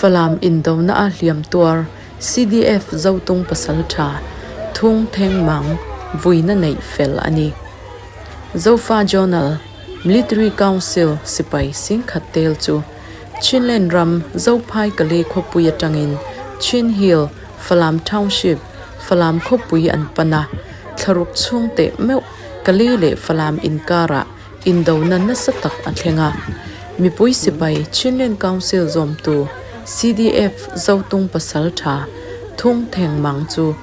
Falam indona a hliam tuar CDF Zotung pasaltha Thung Theng Mang vuina neih fel a ni. Zofa Journal, Military Council sipai singkhat tel chu Chinland ram Zophai Kale khawpui atangin Chin Hill, Falam Township, Falam khawpui an pan a, thlaruk chhung teh meuh Kale leh Falam inkarah Indona nasa tak a thleng a, mipui sipai Chinland Council zawmtu CDF Zotung pasal tha Thung Theng Mang chu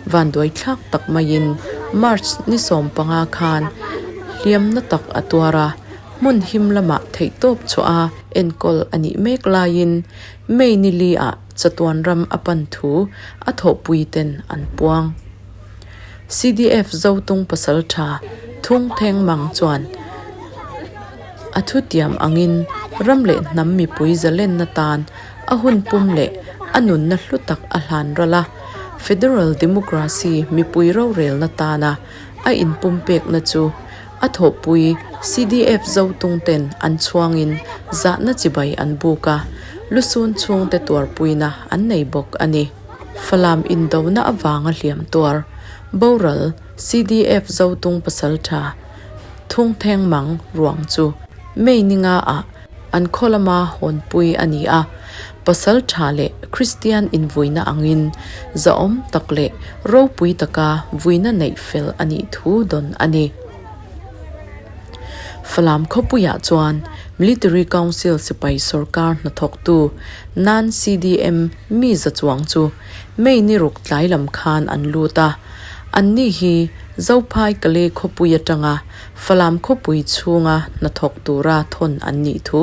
vanduai thlak tak maiin March ni 15 khan hliamna tak a tuar a, hmun him lamah theihtawp chhuah a enkawl a nih mek laiin May ni li ah chatuan ram a pan thu a thawhpui ten an puang. CDF Zotung pasal tha Thung Theng Mang chuan a thutiam angin ram leh hnam mipui zalenna tan a hun pum leh a nunna hlu tak a hlan ral a, Federal Democracy mipui rorelna tana a inpumpekna chu a thawhpui CDF Zotung ten an chhuangin zahna chibai an buk a, lusun chhungte tuarpuina an nei bawk a ni. Falam indona avanga hliam tuar, boral CDF Zotung pasaltha Thungtheng Mang ruang chu May ni nga ah an khaw lama hawnpui a ni a, pasaltha leh Kristian invuina angin zahawm tak leh ropui taka vuina neih fel a nih thu dawn a ni. Falam khawpuiah chuan Military Council sipai sorkar hnathawktu Nan CDM mi za chuang chu May ni ruk tlai lam khan an lut a, anni hi Zophai Kale khawpui atanga Falam khawpui chhunga hnathawk tura thawn an nih thu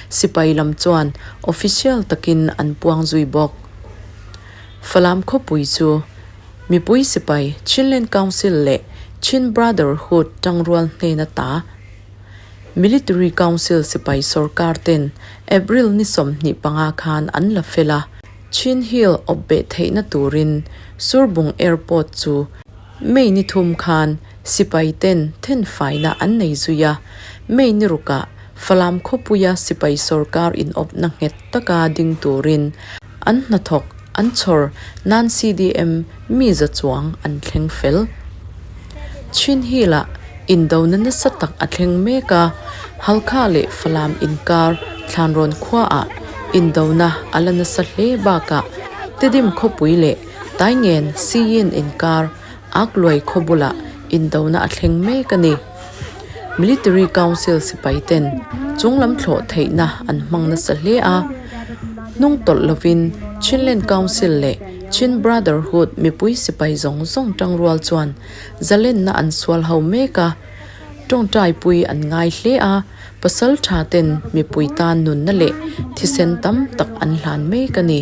sipai lam chuan official takin an puang zui bawk. Falam khawpui chu mipui sipai Chinland Council leh Chin Brotherhood tangrual hnena ta Military Council sipai sorkar ten April ni 25 khan an la fel a, Chin Hill awp beh theihna turin Surbung Airport chu May ni 3 khan sipai ten thenfaina an nei zui a, May ni rukah Falam khawpuia sipai sorkar inawpna nghet taka ding turin an hnathawk an chhawr nan CDM mi za chuang an thleng fel. Chin Hill-ah indona nasa tak a thleng mek a, Halkha leh Falam inkar Thlanrawn khuaah indona a la nasa hle bakah Tedim khawpui leh Taingen Siyin inkar Akluai khaw bulah indona a thleng mek a ni. Military Council sipai ten chunglam thlawh theihna an hmang nasa hle a, hnung tawlh lovin Chinland Council leh Chin Brotherhood mipui sipai zawng zawng tangrual chuan zalenna an sual ho mek a, tawngtaipui an ngai hle a, pasal tha ten mipui tan nunna leh thisen tam tak an hlan mek a ni.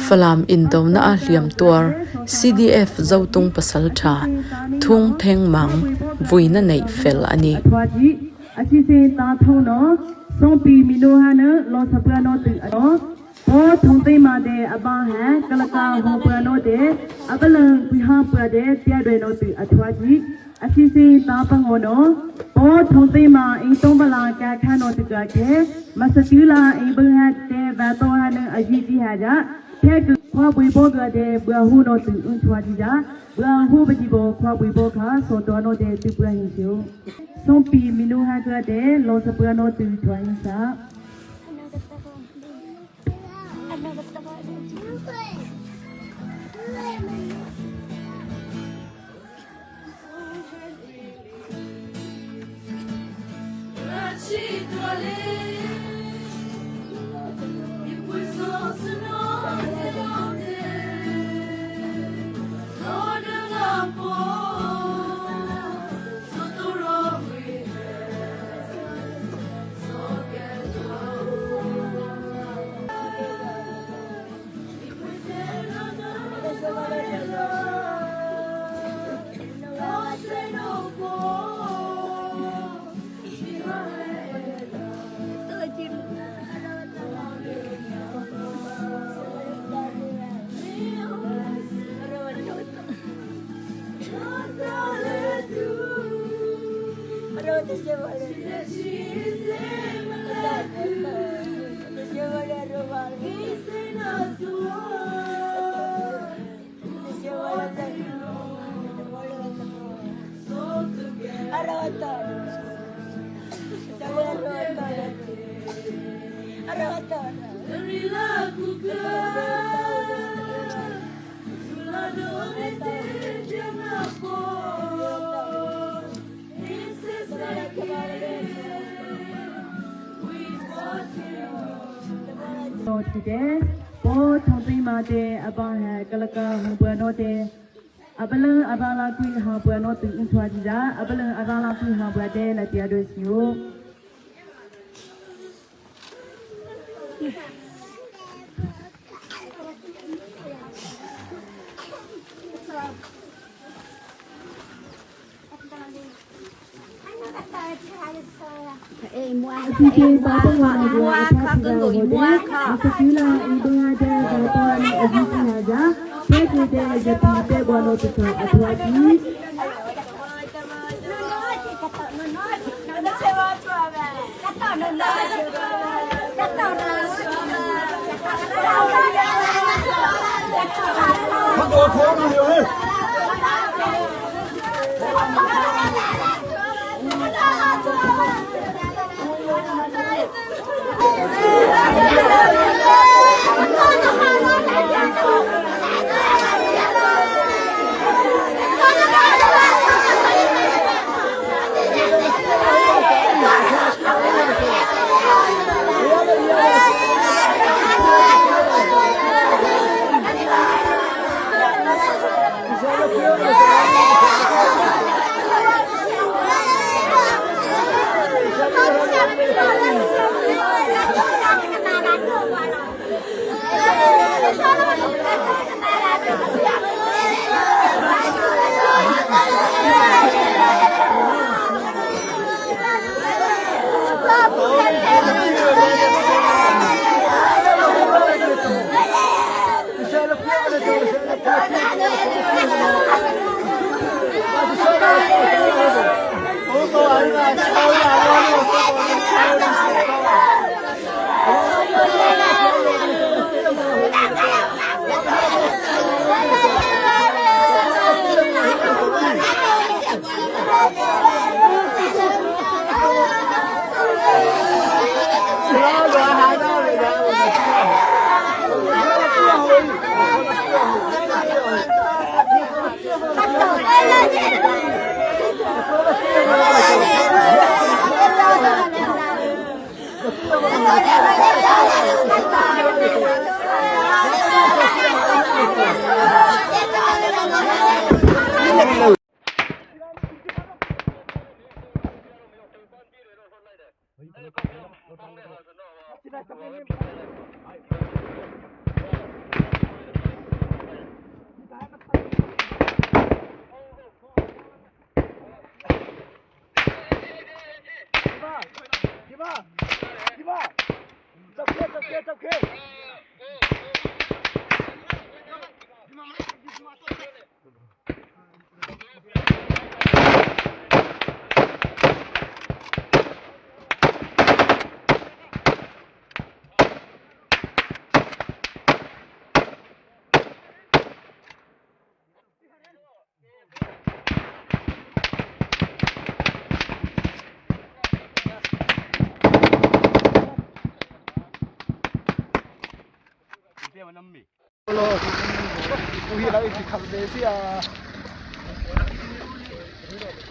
Falam indona a hliam tuar CDF Zotung pasal tha Thung Theng Mang vuina neih fel a ni.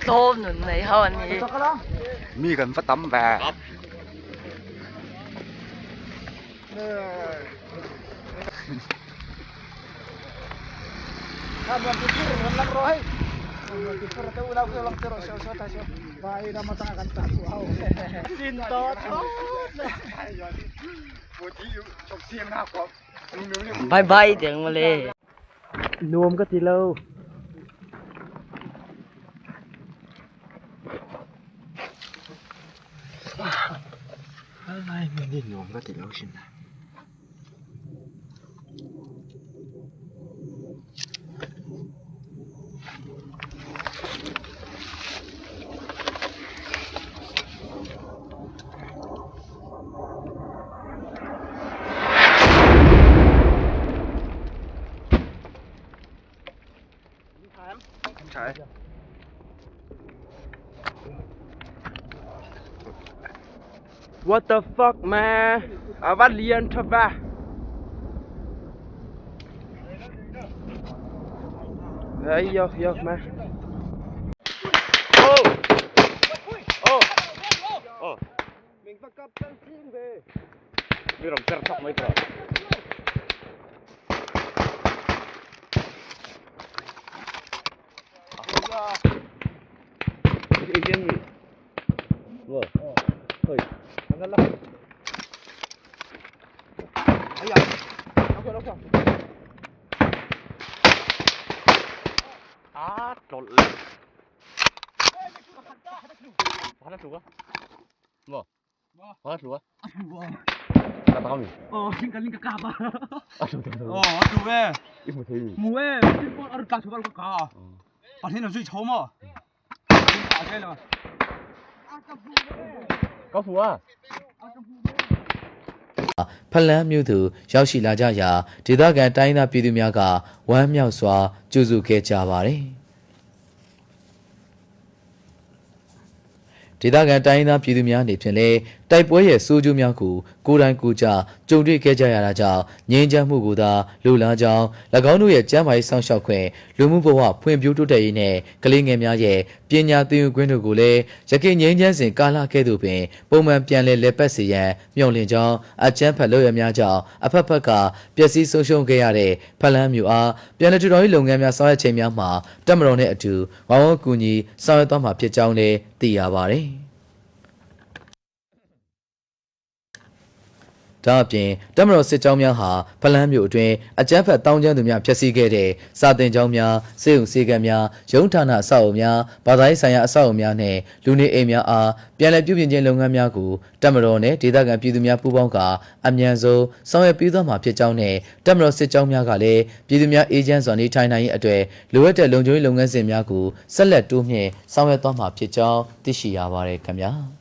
Tlawm nun nei ho an ni. Mi kan va tam ve. Bye bye tiang mawle. Nuam ka ti lo. Nuam ka ti lo thin a. What the fuck man a va lian tha ve. Hey yo yo man. Oh. Oh. Oh. Mình va kap tang ching ve. Mi rom ter thak mai tra. ဖလန်းမြို့သူရောက်ရှိလာကြရာဒေသခံတိုင်းသားပြည်သူများကဝမ်းမြောက်စွာကြိုဆိုခဲ့ကြပါသည်ဒေသခံတိုင်းသားပြည်သူများအနေဖြင့်လည်းတိုက်ပွဲရဲ့စိုးကျိုးများကိုကိုယ်တိုင်ကိုယ်ကျကြုံတွေ့ခဲ့ကြရတာကြောင့်ငြိမ်းချမ်းမှုကိုသာလိုလားကြောင်း၎င်းတို့ရဲ့ကျန်းမာရေးစောင့်ရှောက်ခွင့်လူမှုဘဝဖွံ့ဖြိုးတိုးတက်ရေးနဲ့ကလေးငယ်များရဲ့ပညာသင်ယူခွင့်တို့ကိုလည်းရခိုင်ငြိမ်းချမ်းစဉ်ကာလကဲ့သို့ပင်ပုံမှန်ပြန်လည်လည်ပတ်စေရန်မျှော်လင့်ကြောင်းအကြမ်းဖက်လုပ်ရများကြောင့်အဖက်ဖက်ကပျက်စီးဆုံးရှုံးခဲ့ရတဲ့ဖလန်းမျိုးအားပြန်လည်ထူထောင်ရေးလုပ်ငန်းများဆောင်ရွက်ချိန်များမှာတက်မတော်နဲ့အတူဝိုင်းဝန်းကူညီဆောင်ရွက်သွားမှာဖြစ်ကြောင်းလည်းသိရပါတယ်။ဒါအပြင်တပ်မတော်စစ်ကြောင်းများဟာဖလန်းမြို့အတွင်းအကြမ်းဖက်တောင်းကျမ်းသူများဖျက်ဆီးခဲ့တဲ့စာတင်ကျောင်းများစေုံစေကံများရုံးဌာနအဆောက်အအုံများဘာသာရေးဆိုင်ရာအဆောက်အအုံများနဲ့လူနေအိမ်များအားပြန်လည်ပြုပြင်ခြင်းလုပ်ငန်းများကိုတပ်မတော်နဲ့ဒေသခံပြည်သူများပူးပေါင်းကာအမြန်ဆုံးဆောင်ရွက်ပေးသွားမှာဖြစ်ကြောင်းနဲ့တပ်မတော်စစ်ကြောင်းများကလည်းပြည်သူများအေဂျင့်စွာနေထိုင်နိုင်ရေးအတွက်လိုအပ်တဲ့လုံခြုံရေးလုပ်ငန်းစဉ်များကိုဆက်လက်တိုးမြှင့်ဆောင်ရွက်သွားမှာဖြစ်ကြောင်းသိရှိရပါတယ်ခင်ဗျာ။